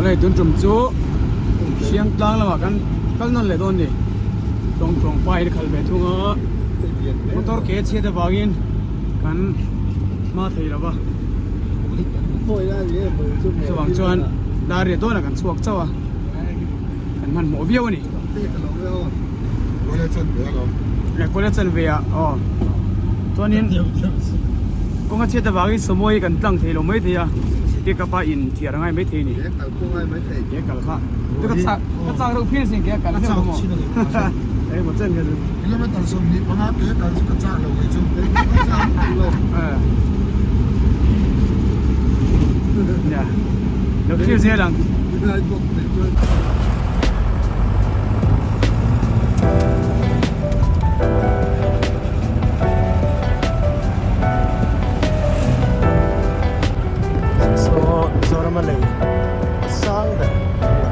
Awle tun tum chu Hriangtlang lamah kan kal nawn leh dawn a ni. Tlawng tlawng pa in a khalh ve thung a, motor ke chhiat avangin kan hma thei lo va. Chuvang chuan dar riat dawnah kan chhuak chauh a, kan hmanhmawh viau a ni. Kawle chanve ah aw chuanin kawng a chhiat avangin Sawmawi hi kan tlang thei lo maithei a pick up a in thiar a ngai maithei a ni ke kal kha chu ka chak ka chak reuh phian sin ke a kal hleuh maw engemaw chen kha chu kilometer 25 ke kal chu ka chak lo kei chu nia lo thlir zel ang. Saw Zorama lei sang ber a ni.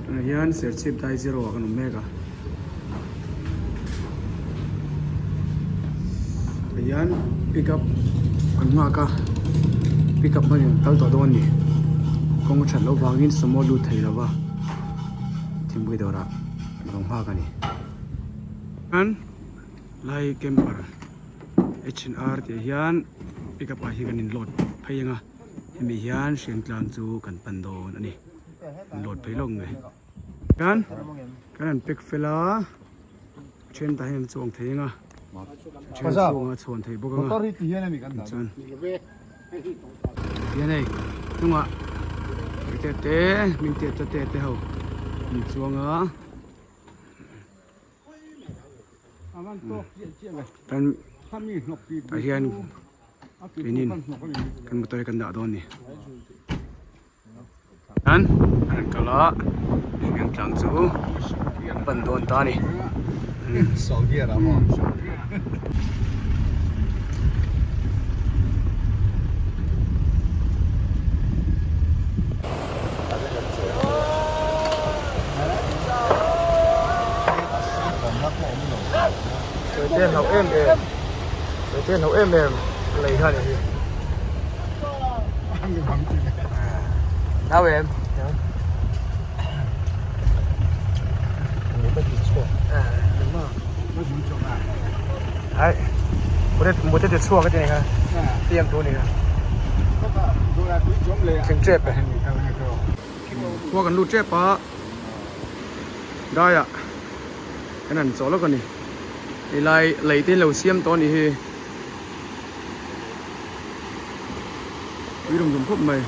Tunah hian Serchhip dai zero ah kan awm mek a tah hian pick up an nghak a pick up hmangin an kal tawh dawn a ni kawng a that loh vangin sumo a lut thei lo va thingpui dawrah an lo nghak a ni. Lai camper H and R tih ah hian pick up ah hian kan in load phei ang a hemi hian Hriangtlang chu kan pan dawn a ni in load phei lawk nge hian kan han pack fel a then tah hian an chuang thei ang a then chhungah a chhuan thei bawk ang a chuan Tihian hei hnungah te te hming te te te ho an chuang a. Tan tah hian keinin kan motor hi kan dah dawn a ni. Tan an rawn kal a hriang tlang chu an pan dawn ta a ni. Te hlauh em em te hlauh em em lei kha ni hi hlau em Đấy, một cái chua cái này ha, tiêm tu này ha. Thing trep eh. Khua kan lut trep a, daiah kan han chaw lawk a ni. Helai lei te lo siam tawh a nih hi. Tui rum rum khawp mai.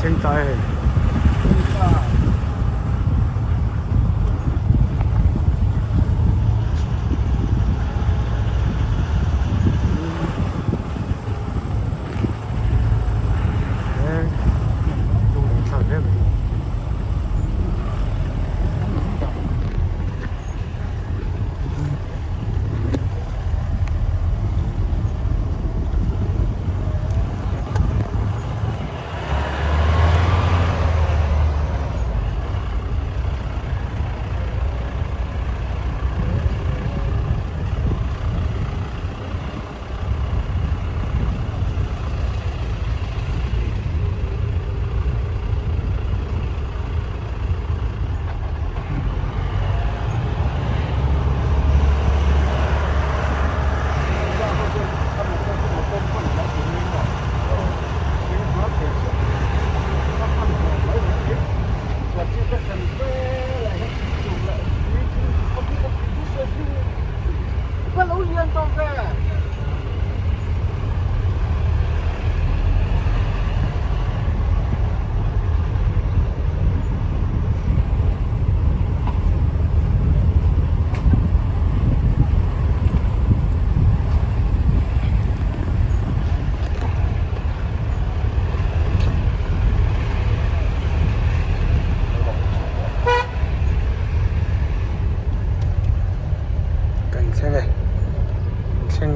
Thleng ta e hei.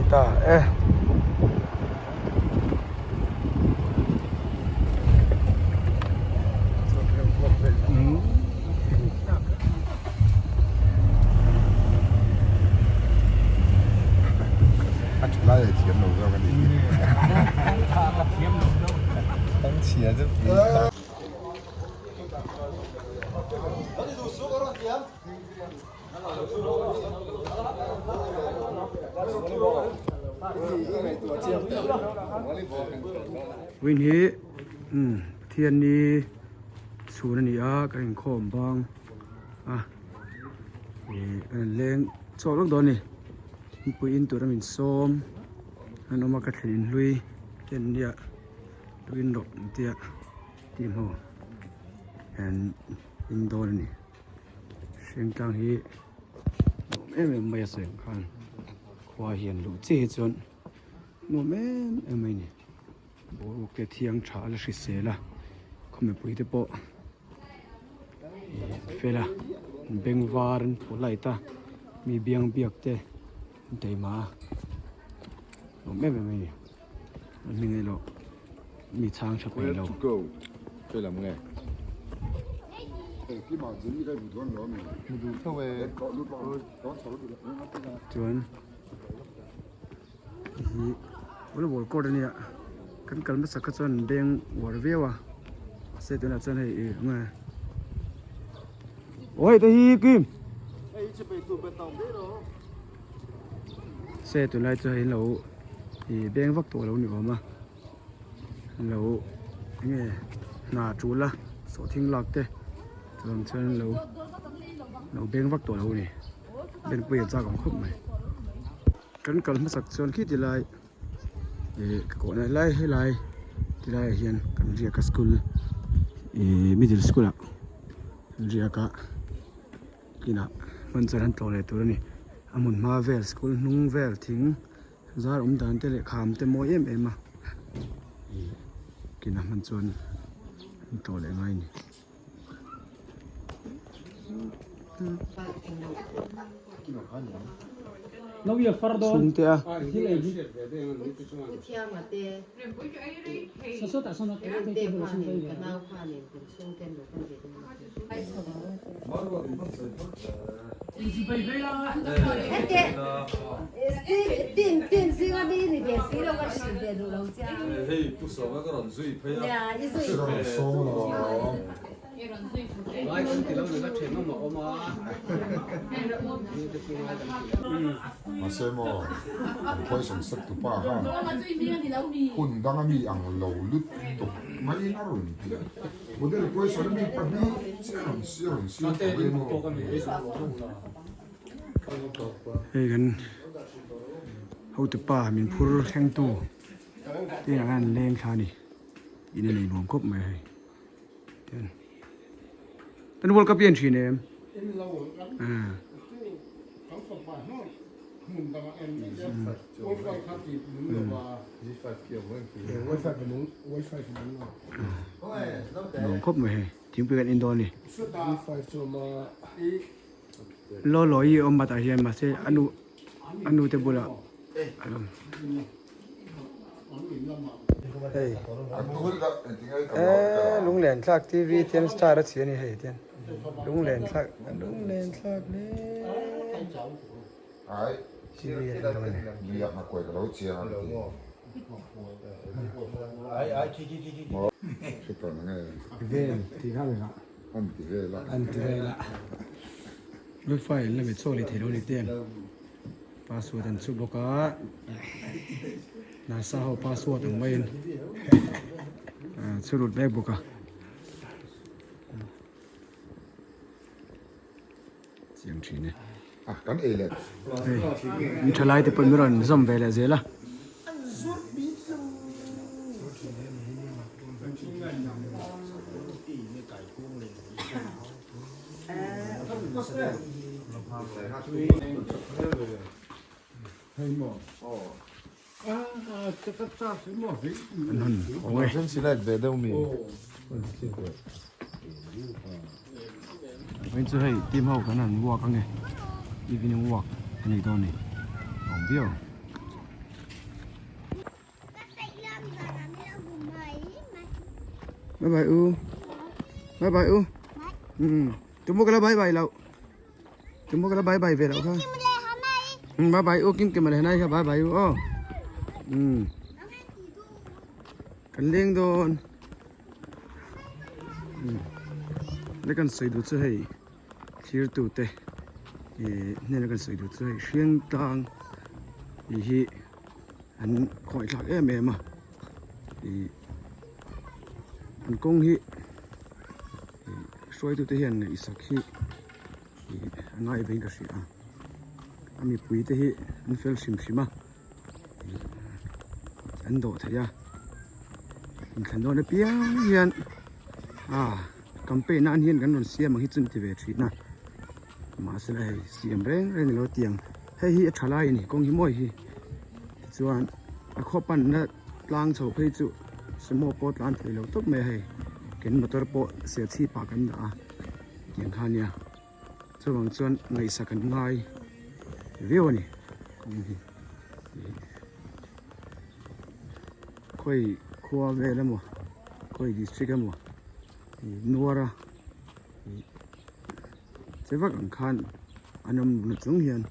ta e. A tha lai a thiam lo zawk a ni. Win hi Pathianni chhun a ni a kan inkhawm bang a ih kan in leng chhuak lawk dawn a ni thingpui in tur a min sawm an awm a ka thlen inhlui te an nia tuin rawh an tia tih hmu an in dawn a ni. Hriangtlang hi nuam em em mai a sawi ang khan khua hian luh chiah hi chuan nuam em em mai a ni boruak te thiang tha a la hrisel a khaw mipui te pawh ih fel a beng var an phu light a mi biang biak te an taima a nuam em em mai a ni a hming erawh mi chhang tha peih lo. Chuan hi volleyball court a nia kan kal hmasa kha chuan beng uar viau a mahse tunah chuan hei ih eng nge aw hei te hi Kim se tunlai chu hei an lo ih beng vak tawh lo ni awm a. Lo enge hna tul a sawhthing lak te chuan chuan lo lo beng vak tawh lo a ni benpui a chak ang khawp mai kan kal hmasak chuan khi ti lai ih ka kawhna helai helai ti laiah hian kan riak a school ih middle school ah kan riak a kinah hman chuan an tlawh leh tur a ni a hmun hma vel school hnung vel thing. Zar awm dan te leh kham te mawi em em a ih kinah hman chuan an tlawh leh ngai a ni. Chhungte a. Mahse maw an poison set tu pa khan hun danga mi ang lo lutuk maiin a rawn ti a. Model poison a mi pahnih chiah a rawn a rawn siam ta mai maw. Hei kan hotupa min phur thlengtu te ang an leng thla a ni in a nei nuam khawp mai hei tian kan world cup hi an thin em nuam khawp mai hei thingpui kan in dawn a ni Lawlawi hi a awm batah hian mahse a nu a nu te bulah a awm. Hei eee lunglen thlak tv tian star a chhi a ni hei tian lunglen thlak lunglen thlak hle tv a en dawn a ni. Vel tih kha vek ah. An ti vel a. An ti vel a. Wifi an la ve chhuak leh thei lo ni te an password an chhuh bawk a. Nasa ho password ang maiin chhu lut mek bawk a. Chiang thin e. A kan ei leh. Hei in tha lai te pawh min rawn zawm ve leh zel a. An han awng e. Vawiin chu hei team ho kan han walk ange evening walk a ni dawn a ni awm viau. Bye bye u. Bye bye u. Um. Tumo ka la bye bye lo. Tumo ka la bye bye ve lo kha. Um bye bye u kim kim le hanai kha bye bye u o. Um. Kan leng dawn. Um. Le kan sawi duh chu hei thlir tu te eh hnena kan sawi duh chu hei hriang tlang tih hi an khawih thlak em em a ih an kawng hi ih hruaitute hian ngaihsak hi ih a ngai vein ka hria a a mipui te hi an fel hrim hrim a ih an dawh thei a inthlan dawn apiang hian ah campaign nan hian kan rawn siam ang hi chu an ti ve thin a. Mahse la hei siam reng reng ilo tiang hei hi a tha lai a ni kawng hi mawi hi tichuan a khaw panna tlang chho phei chu sumo pawh tlan thei lo tawp mai a hei ken motor pawh serchhip ah kan dah a tiang kha ania chuvang chuan ngaihsak an ngai viau a ni kawng hi khawi khua vel emaw khawi district emaw nuar a. Che vak ang khan an awm na chung hian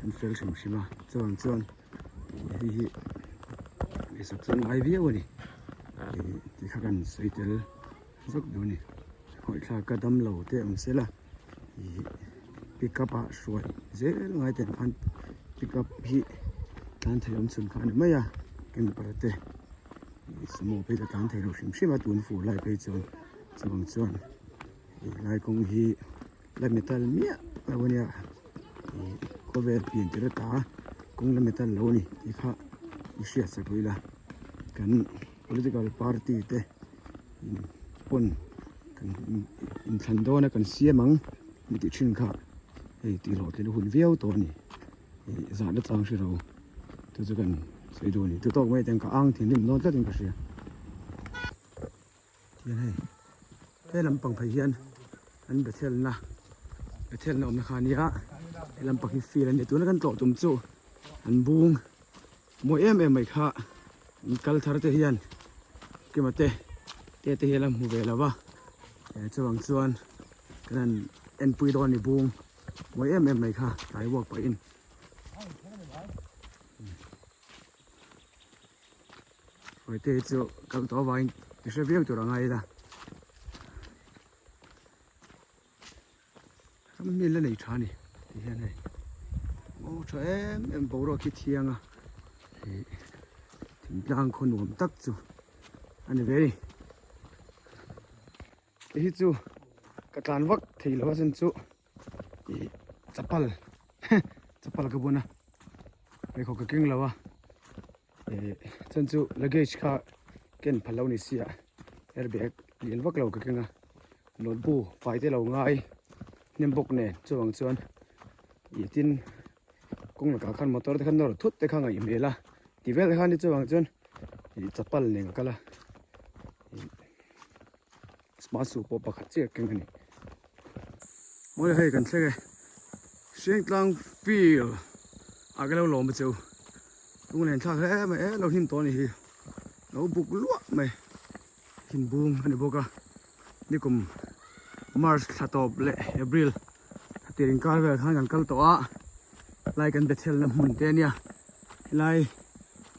an fel hrim hrim a chuan chuan hei hi ngaihsak chu an ngai viau a ni tih kha kan sawi tel zawk duh a ni hawih thlak a dam lo te awm se la ih pick up ah hruai zel ngai te ang khan pick up hi tlan thei awm chhun kha a ni mai a camper te sumo phei chu a tlan thei lo hrim hrim a tun fur lai phei chuan. Chuvang chuan helai kawng hi la metal miah lo a nia ih khawvel pian tir ata kawng la metal lo a ni tih kha i hriat sak ila kan political party te pawn kan inthlan dawn a kan siam ang an tih thin kha hei tih hlawhtlin a hun viau tawh a ni ih zahna chang hre lo chu chu kan sawi duh a ni chu tawk mai te ka ang thinrim dawn tlatin ka hria. Tihian hei he lampang phei hian an Bethelna Bethelna awmna kha a nia he lampang hi field a nia tuna kan tlawh tum chu an bung mawi em em mai kha an kal thar te hian kima te te te hi a la hmu ve lo va chuvang chuan kan han enpui dawn a ni bung mawi em em mai kha tlai walk pahin. Hruaite hi chu kal tawh avangin ti hre viau tur a ngai ila ram hmel la nei tha a ni ti hian hei aw tha em em boruak hi thiang a ih thingtlang khaw nuam tak chu a ni ve a ni hei hi chu ka tlan vak thei lo a chan chu. Ih chapal chapal ka bun a pheikhawk ka keng lo a ih chuan chu luggage kha ken phal lo ni sia airbag lian vak lo ka keng a notebook fai te lo ngai hnem bawk nen chuvang chuan ih tin kawng lakah khan motor te khan nawr thut te kha ngaih hmel a ti vel te khan ni chuvang chuan ih chapal nen ka kal a ih. Smasu pawh pakhat chiah keng a ni. Mawle hei kan thleng e. Hriangtlang field ah ka lo lawm a cheu. Lunglen thlak hle mai e lo hnim tawh a ni hi. Lo buk luah mai. Thinbung a ni bawk a. Nikum March thla tawp leh April thla tir inkar vel khan kan kal tawh a. Lai kan Bethel na hmun te a nia. Helai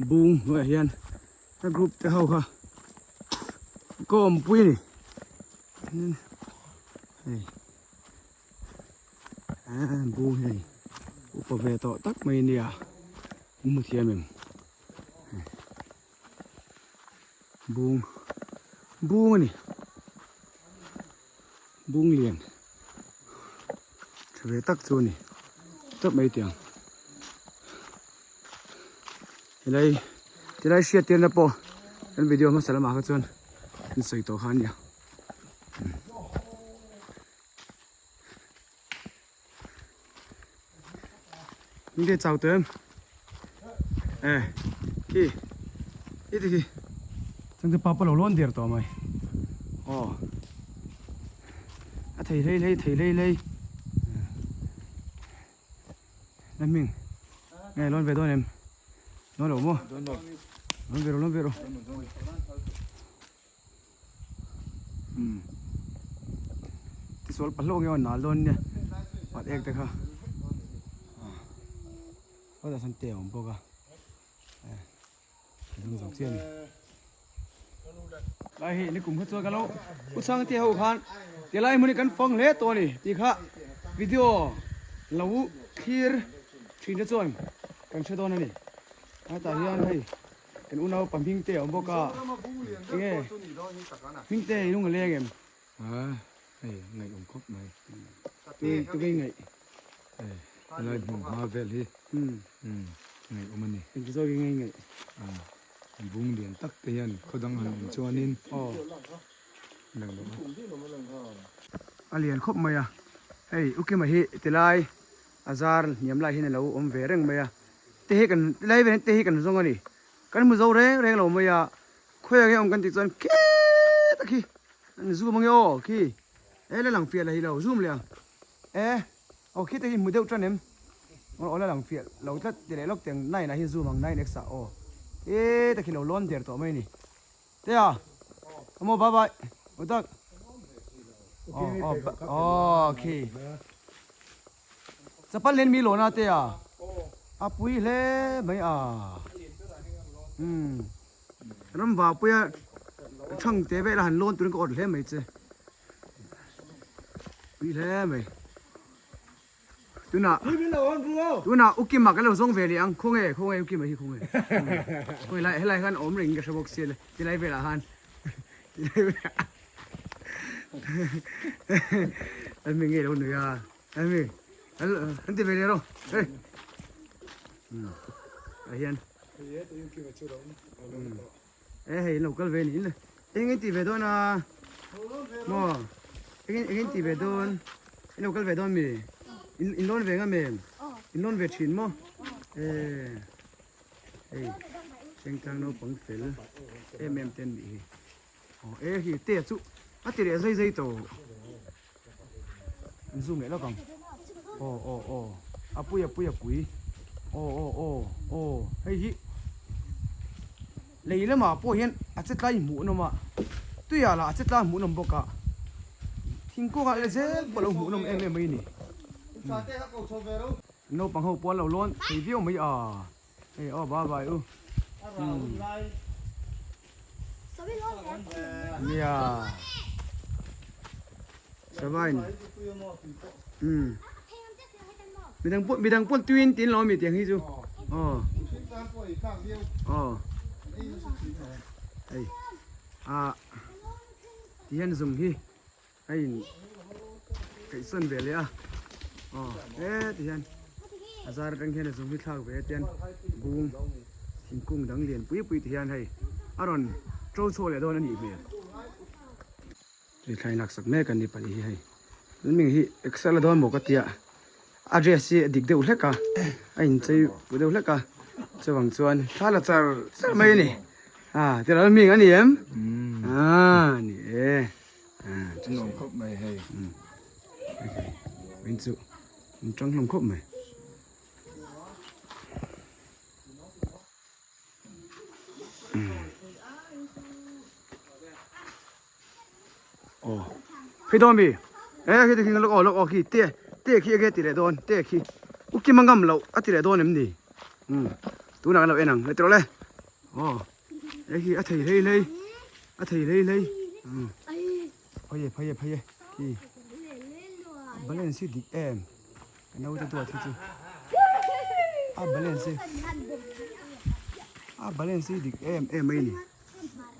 bung hnuaiah hian a group te ho kha ka awmpui a ni hei ah bung hi hei upa ve tawh tak mai ania in hmu thiam em bung bung a ni bung lian tha ve tak chu a ni tawp mai tiang. Helai tilai hriat tirna pawh kan video hmasa lamah kha chuan an sawi tawh kha a nia. Nge chau tawh em? E khi i ti khi chuan chu papa lo lawn der tawh mai. Aw a thei hlei hlei thei hlei hlei. Na hming nge lawn ve dawn em lawn lo maw lawn ve rawh lawn ve rawh. Umm tisual pahlawk nge aw nal dawn nia pat ek te kha ah sawn te a awm bawk a eh a dang zo chiah a ni lai hei nikum kha chuan ka lo u chhang te ho khan ti lai hmun hi kan fang hle tawh a ni tih kha video lo thlir thin te chuan kan hre dawn a ni hetah hian hei Kan unau pa Hmingte a awm bawk a, enge Hmingte i lung a leng em? A, hei ngaih awm khawp mai. Tu tu ngei ngaih? Hei helai hmun hma vel hi ngaih awm a ni. Engti zawk i ngei ngaih? A, bung lian tak te hian khaw dang han awm chuanin aw lang lo a. A lian khawp mai a, hei Ukima hi tilai a zar hniam lai hian a lo awm ve reng mai a. Te hi kan ti lai vel te hi kan zawng a ni kan hmu zo reng reng lo mai a khawiah nge awm kan tih chuan kheta khi an zoom ange aw khi e la lang fiah la hi lo zoom leh ang e aw khi te hi hmu deuh tan em aw la lang fiah lo tlat ti leh lawk tiang nine ah hian zoom ang nine x ah aw heta khi lo lawn der tawh mai a ni te a awm aw bye bye aw tak aw aw aw khi. Chapal nen mi lawna te a a pui hle mai a umm ram vaupuia thang te vel a han lawn turin ka awt hle mai che pui hle mai tunah tunah ukima kan lo zawng ve leh ang khawnge khawnge ukima hi khawnge khawnge lai helai khan awm reng ka hre bawk sia le tilai velah khan tilai velah Anh mình nghe đâu nữa à anh mình anh anh tìm về đây đâu đây ở hiền ê hay lộc cái về nín anh anh tìm về đó na mo anh anh tìm về đó anh lộc cái về đó mì in in lon về nghe mềm in lon về chín mo ê ê cheng tang nó bóng phèl em em tên mì Aw e hi te chu a ti leh zai zai tawh an zoom leh lawk ang aw aw aw a pui a pui a pui aw aw aw aw hei hi lei lamah pawh hian a che tlai hmuh nawm a tuiah lah a che tlai hmuh nawm bawk a thingkungah leh zel pawh a lo hmuh nawm em em mai a ni naupang ho pawh an lo lawn thei viau mai a hei aw bye bye u Nia Savain um midang pawh midang pawh tuin tin lo ami tiang hi chu aw aw hei a ti hian zung hi a in kaihsawn ve leh a aw he ti hian a zar atang hian a zung hi thlak ve a tian bung thingkung dang lian pui pui ti hian hei a rawn to chhuak leh dawn a nih hmel tui thlai laksak mek a ni pahnih hi hei tun hming hi excel a dawn maw ka tia a dress hi a dik deuh hlek a a inchei pui deuh hlek a chuvang chuan thla la char char mai a ni a tiral hming a ni em a ni e. Nuam khawp mai hei. Min chu min tang hlawm khawp mai. Oh. Khi dawn mi. Eh khi khi lok lok khi te te khi age ti le dawn te khi. Uki mangam lo a ti le dawn em ni. Um. Tuna kan lo en ang. Le tro le. Oh. Hei hi a thei hlei hlei a thei hlei hlei phei e phei e phei e khi balance hi dik em ka naute duat hi chu a balance hi a balance hi dik em em mai a ni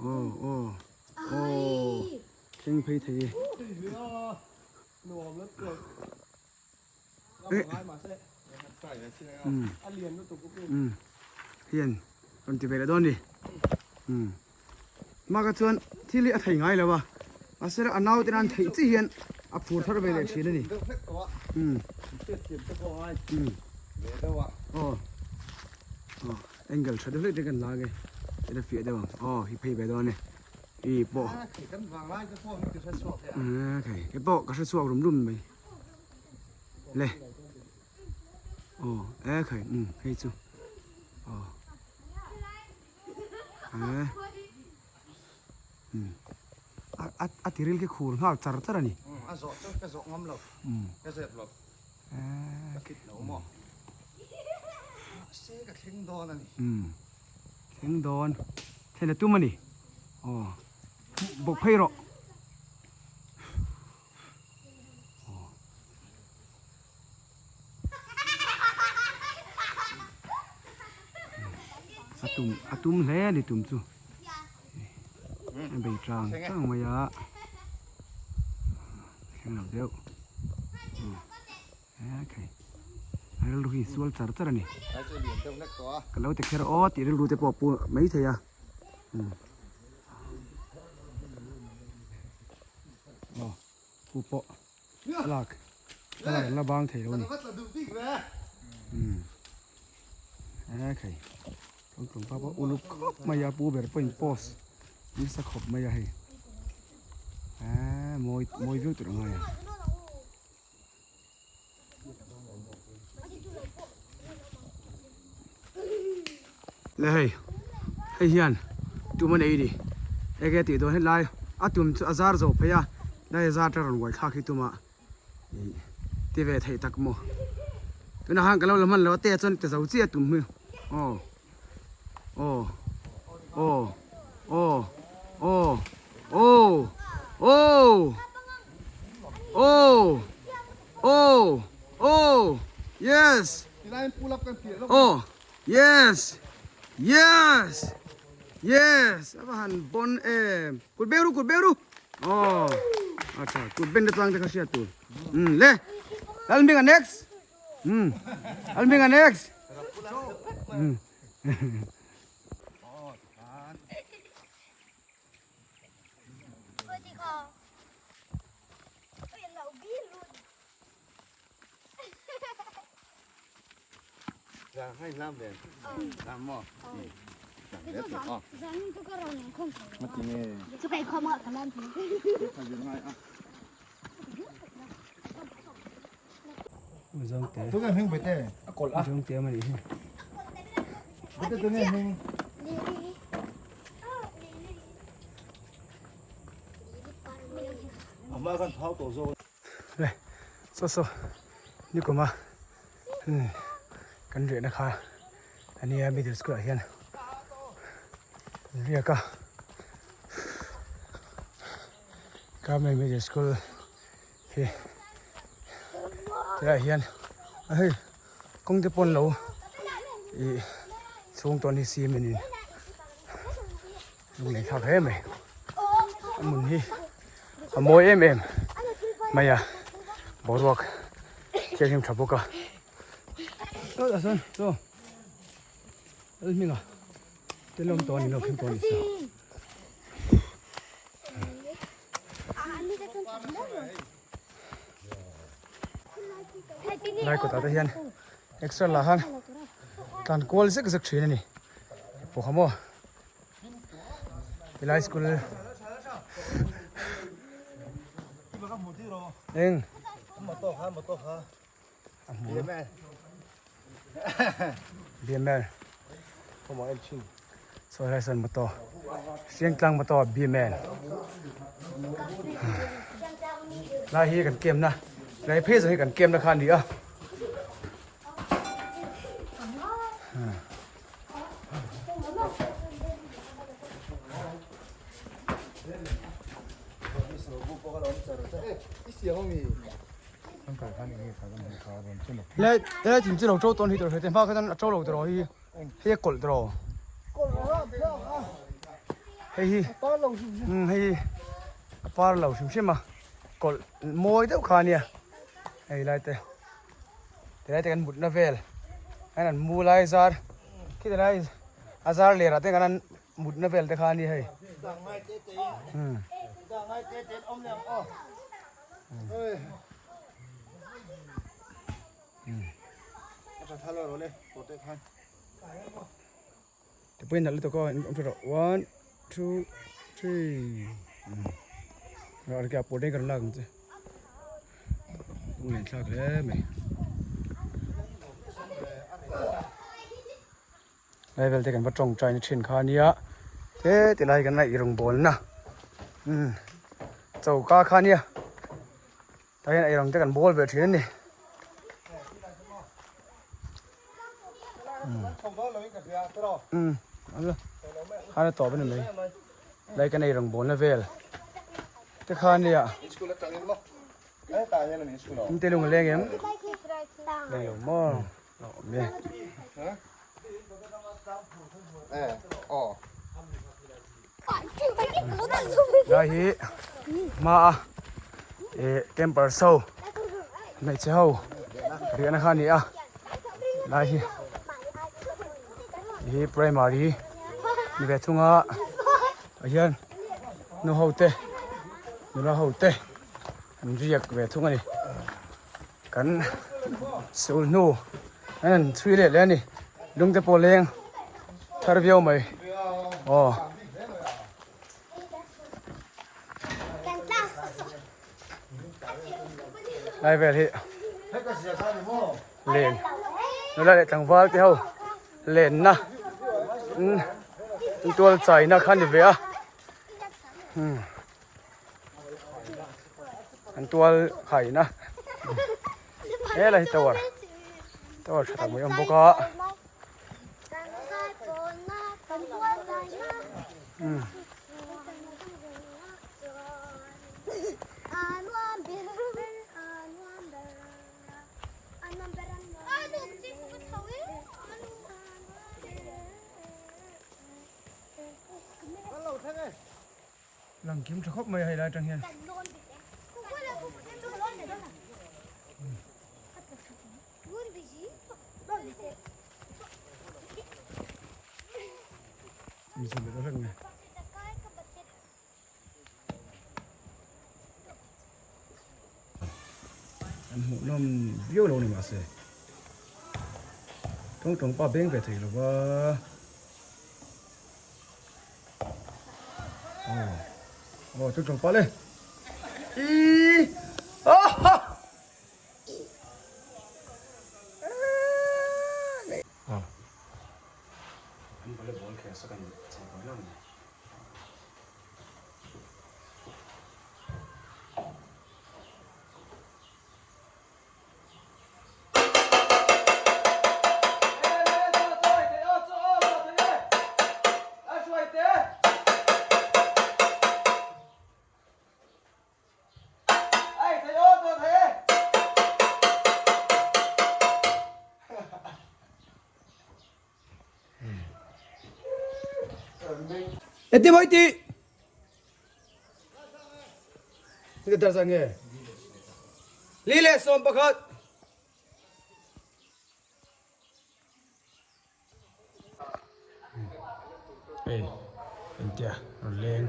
aw aw aw thleng phei thei e. Hian rawn ti ve leh dawn a ni hma kha chuan thil hi a thei ngai lo a mahse a naute nan theih chi hian a phur thar ve leh thin a ni aw angle tha deuh hlek te kan la ang e ila fiah deuh ang aw hi phei ve dawn a ni. I pawh kei pawh ka hre chhuak rum rum mai le aw e khai um hei chu aw e um a a tiril khi khur nghal char char a ni. A zawh chu ka zawh ngam lo, ka zep lo, ka fit lo maw? Mahse ka thleng dawn a ni. Thleng dawn, thlen a tum a ni. Aw, bawk phei rawh. A tum a tum hle a ni tum chu a bei tang tang mai a thleng lo deuh okay a rilru hi sual char char a ni ka lo ti kher aw tih rilru te pawh a pu mai thei a. Aw pu pawh lak lak an la bang thei lo a ni e khai tlawng tlawng pa pawh uluk khawp mai a pu ber pawhin post nasa khawp mai a hei eee mawi mawi viau tur a ngai a. Le hei hei hian tum a nei ni enge tih dawn helai a tum chu a zar zo phei a lai a zar te rawn uai thlak hi tuma ih ti ve theih tak maw tunah khan ka lo la hman lo a te chuan ti zo chiah tum hi aw aw aw aw aw aw aw aw aw aw yes aw yes yes yes a va han bon em kut beng ru kut beng ru aw acha kut beng te tlang te kha hriat tur um le lalhminga next um lalhminga next um Saw saw nikuma kan riahna kha a nia middle school ah hian kan riak a Carmel middle school hi tilaiah hian a hei kawng te pawn lo ih chhung tawn hi cement in lung leh thlak hle mai a hmun hi a mawi em em mai a boruak thianghlim tha bawk a tah sawn chaw Lalhminga te lawm tawh a ni lo khin tawh a ni sa. Lai kawtah te hian extra lah han tlan kual zek zek thin a ni pawh kha maw helai school eng a hmu BML saw helai sawn motor Siangtlang motor BML lai hi kan kem na lai phei zawng hi kan kem na kha a ni a. Le le thing chu lo to tawn hi tur hete hma khan a to lo tawh hi hei a kawlh tawh hei hi hei hi a par lo hrim hrim a kawlh mawi deuh kha ania hei lai te tilai te kan mutna vel hian an mu lai zar khi tilai a zar ler ah te kan an mutna vel te kha ania hei. Tipuiin nalh lutuk aw awm tha rawh one two three rawh a pawh daih ka rawn lak ang che lung len thlak hle mai. Lai vel te kan va tawngtai na thin kha ania he ti lai kan la i rawngbawlna umm. Choka kha nia tah hian eirawng te kan bawl ve thin a ni. Umm khan a tawp a ni mai lai kan eirawng bawlna vel te kha nia in te lung a leng em leng lo maw a awm e. Lai hi hma a eh camper so hmeichhe ho riahna kha a ni a lai hi hi primary ni ve thung a ah hian nu ho te nula ho te an riak ve thung a ni kan sul hnu an han chhui leh leh a ni lung te pawh leng thar viau mai aw. Lai vel hi len nula leh tlangval te ho lenna in tual chaina kha ni ve a an tual khaina helai hi tower tower tha tak mai a awm bawk a. Lang kim tha khawp mai a hei lai atang hian. An hmuh nawm viau lo ni mahse tawng tawng pa beng ve thei lova aw aw tawng tawng pa le ii ah An volleyball khel sak a ni chei buai lo ni. Eti mawi ti Ti dar zat nge Li leh 11. Hei engtia rawn leng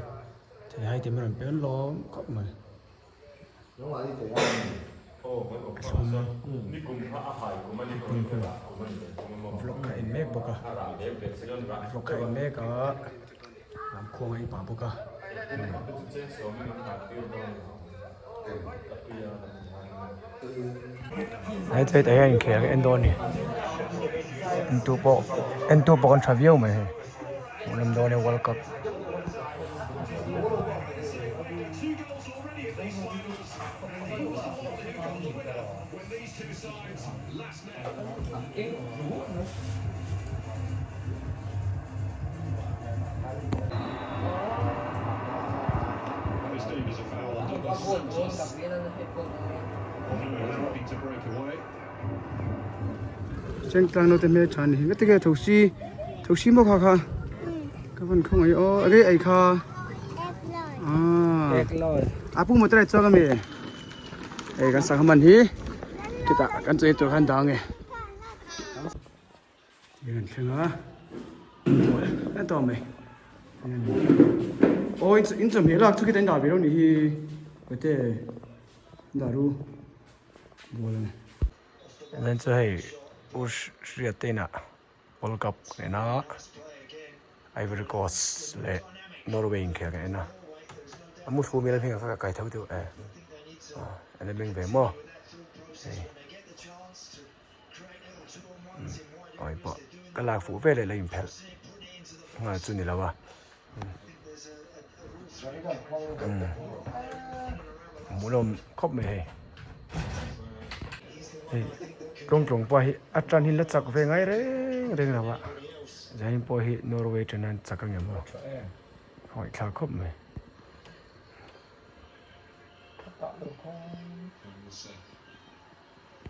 thei hai te mai rawn pe lawm khawp mai. Vlog kha en mek bawk a vlog kha en mek a lam khuang a en pah bawk a. Hei chu hetah hian inkhel ka en dawn a ni entu pawh entu pawh kan tha viau mai hei hmuhnawm dawn e world cup. Chengtlang naute hmel tha ni hi tige thosi thosi maw kha kha ka van khaw ngai aw age ei kha a pu motor chuang ami ei kan sangha man hi chutah kan chawi tur khan dang e Hian thleng a a tawh mai aw in chawhmeh lak chu khita in dah ve lo nih hi kawte dah ru ball a ni. Then chu hei u hriat te inah World Cup kan en a Ivory Coast leh Norway inkhel kan en a a mu thu hmel hming kha ka kai tho deuh e a la meng ve maw hei. Awi pawh ka lak fuh veleh la inphelh nghal chu ni lo a. Hmuhnawm khawp mai hei. Hei tlawng tlawng pawh hi a tan hi la chak ve ngai reng reng lo a. Zanin pawh hi Norway tan an chak angem aw. A ngaihthlak khawp mai.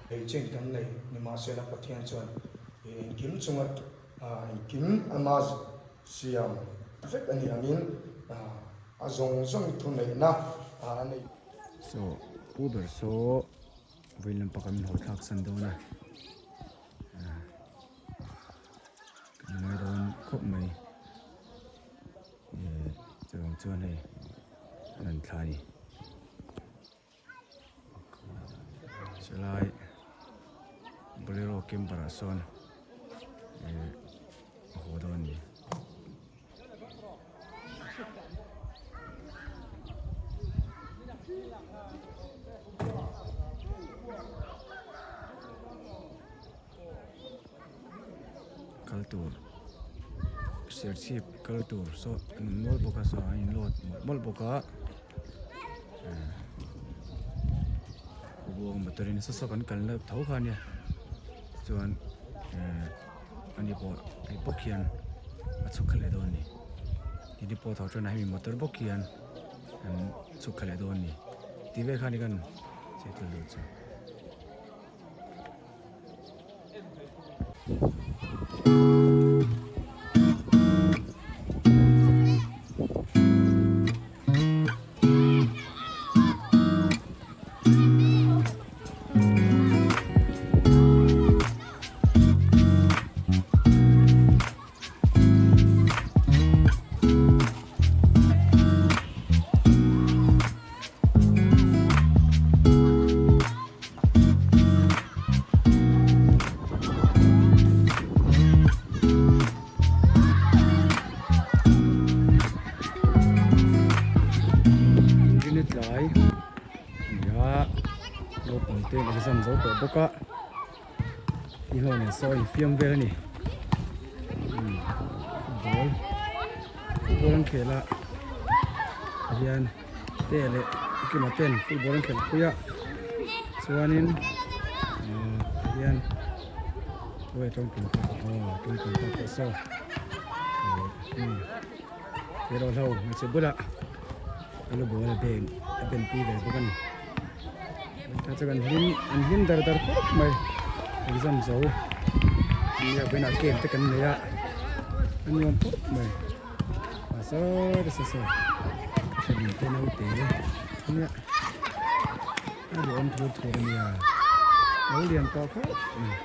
Hei chen kan nei nimahsela Pathian chuan engkim chunga engkim ama siam vek a nih angin a zawng zawng thuneihna a nei. Saw pu ber saw vawiin lam pakhat min haw thlak san dawn a kan ngai dawn khawp mai chuvang chuan hei an rawn thla a ni. Chulai bolero camper ah sawn eh a haw dawn a ni. Kal tur serchhip kal tur saw an awm nual bawk a saw an in load mawlh mawlh bawk a buang motor in saw saw kan kal na tho kha ania chuan eh ani pawh hei bawk hian a chhuk khalh leh dawn a ni tini pawh tho chuan hemi motor bawk hian an chhuk khalh leh dawn a ni tih vel kha ni kan chhiat lut chu. Inrinna tlai a ni a naupang te exam zo tawh bawk a ni ho nen saw infiam vel a ni football football an khel a hian. te leh kima ten football an khelh pui a chuanin ahh tihian khawi tawng tum tak aw tawng tum tak pawh saw ih mi erawh hlo hmeichhe bulah a lu ball a ben a ben pui ve bawk a ni ta chuan an hlim an hlim dar dar khawp mai exam zo nia vawiinah game te kan nei a a nuam khawp mai. A saw nasa saw thlawm te naute nia a duhawm thur thur a nia lo lian tawh khawp mai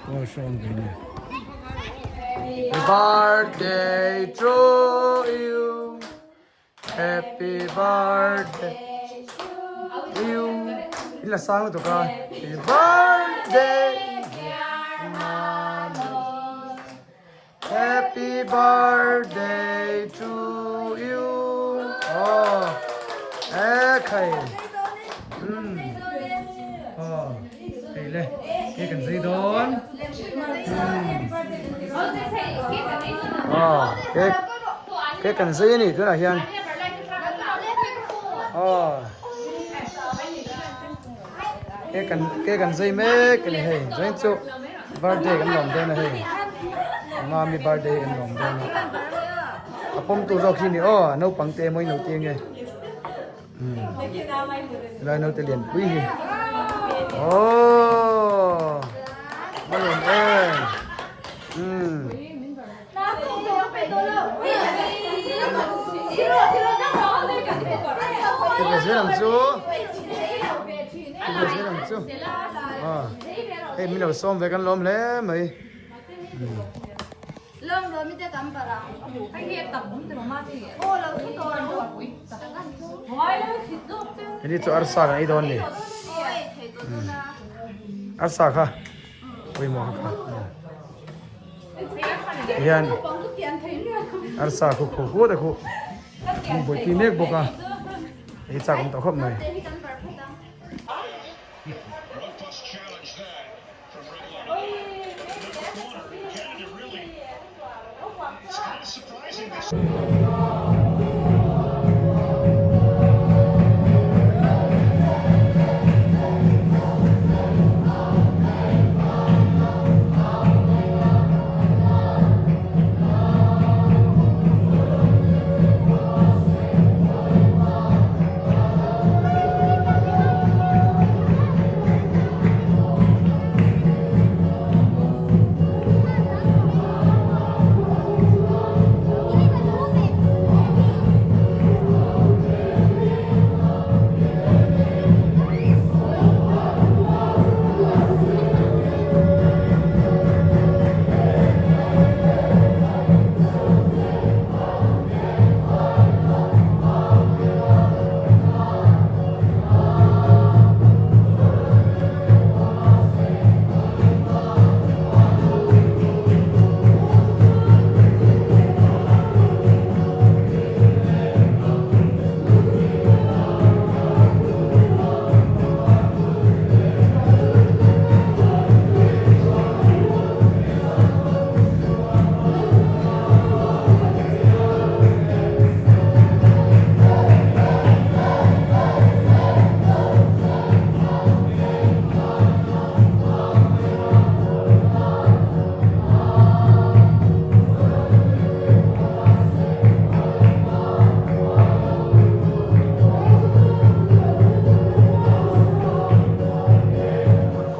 aw hrawng ve nia. Happy birthday to you Happy birthday to you In la sang lutuk a Happy birthday Happy birthday to you Aw e khai umm aw hei le cake an zai dawn aw cake Cake an zai a ni tunah hian aw cake an cake an zai mek a ni hei zain chu birthday kan lawm dawn a hei mami birthday kan lawm dawn a a pawm tur zawk hi ni aw naupang te emaw in lo ti ange helai naute lian pui hi aww a lawm em umm. Ve zel ang chu ve zel ang chu hei min lo sawm ve kan lawm hle mai hei chu arsa kan ei dawn ni arsa kha pawimawh kha hian arsa khu khu khu te khu hmu buaipui mek bawk a ei chak awm tawh khawp mai.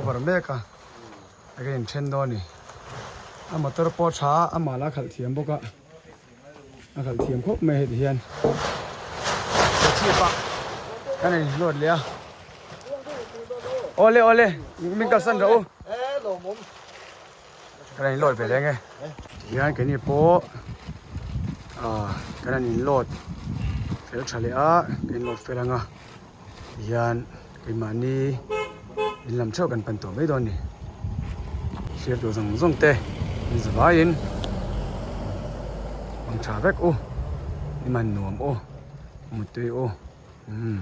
Cover mek a enge in then dawn ni a motor pawh tha a amah lah a khalh thiam bawk a a khalh thiam khawp mai heti hian chhip a kan in load leh a awle awle min kalsan rawh u kan in load ve leng e tihian keini pawh ah kan han in load fel tha leh a kan in load fel anga tihian keimahni in lam theuh kan pan tawh mai dawn a ni thlir tur zawng zawng te an za vaiin ang tha vek u i man nuam u mutui u umm.